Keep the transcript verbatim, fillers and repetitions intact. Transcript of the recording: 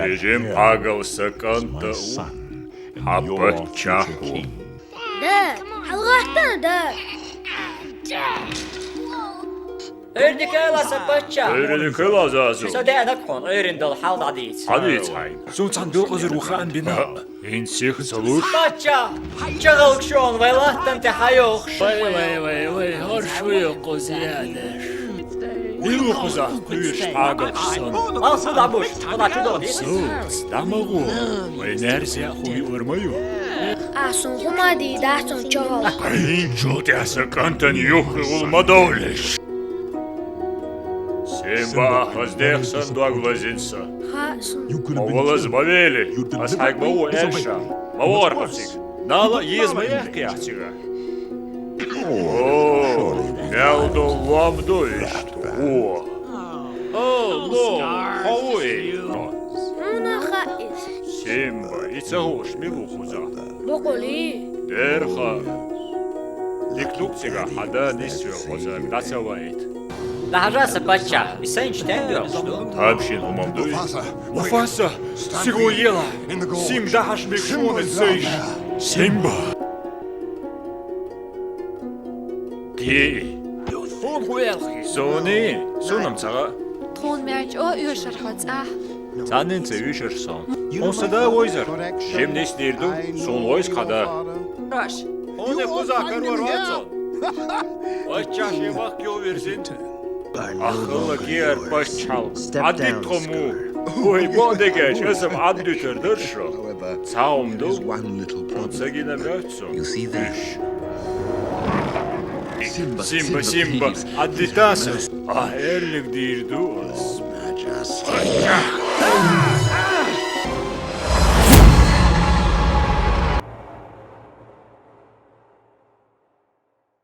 Бежим пагал са кӀанта у, хьа паччахь у. Да, хьалгӀаттана, да. Ӏуйррикайла, са паччахь! Ӏуйррикайла, Зазу! Са даьна кхоьн, Ӏуйррин дала хьал дӀадийца. Хьадийцахьайн. Сона цхьана дукхазар ву хаан бина. ХӀин сиха ца луш. Паччахь! ЧӀагӀалг шоана вай латтан тӀа хьайохуш. Вай, вай, вай, вай, хӀорш ву кхуза ядаш. Мила ву кхуза кхуьйш пагалш санна? Алсу дӀабуш, хӀана чу дола дис? Сус, дӀа ма гӀо, вай мерза хӀума юар ма ю. А сун хӀума дий, да сун чӀагӀал. ХӀинцул тӀехь са кӀантана юххе гӀула ма довлаш. Симба, хаза дех сан дог лазина са. Ха, сун. Ма валаза ма вели, ас хьайга ма ву аьлла ша. Ма вахара хьо цига. Нала а еза ма яьккхи ахь цига. О, мел долу лом ду иштта, о! О, ло, хьо ву и? Хьуна хаьа иза. Симба, и ца хууш мила ву кхузахь? Бакъ волий? Дера хаьа. Дика ду-кх цигахь хьан да нисвелла кхузахь, дӀа ца вайта. ДӀахьажа, сан паччахь, и сайнаш тен доьлхуш ду? Тамашийна хӀума ма ду иза. Муфаса! Муфаса! Сиго ела! Симба дӀахьажа мега шуна сайш! Симба! Кхин? Суна хӀун аьлла хи? Суний? Суна-м ца хаьа. Тхуна маьрчӀо оьшура хьо цӀахь. Цхьаннен ца оьшура со. Хьуна сан да вевзар? Жимма нисдийр ду, суна вевза кхы да. Хьуна кхузахь карор вац хьуна. Паччахь шен махкал вирзина. Ахалла кхиар паччахьалла, Ӏаддита тхо мо. Ой, бакъдерг аьлча, аса-м Ӏаддуьтур дара шо. Цхьа хӀума ду. Хьуна ца гина моьтту со. Уьш. Симба, Симба, Ӏаддита аса. Ахь аьлларг дийр ду ас.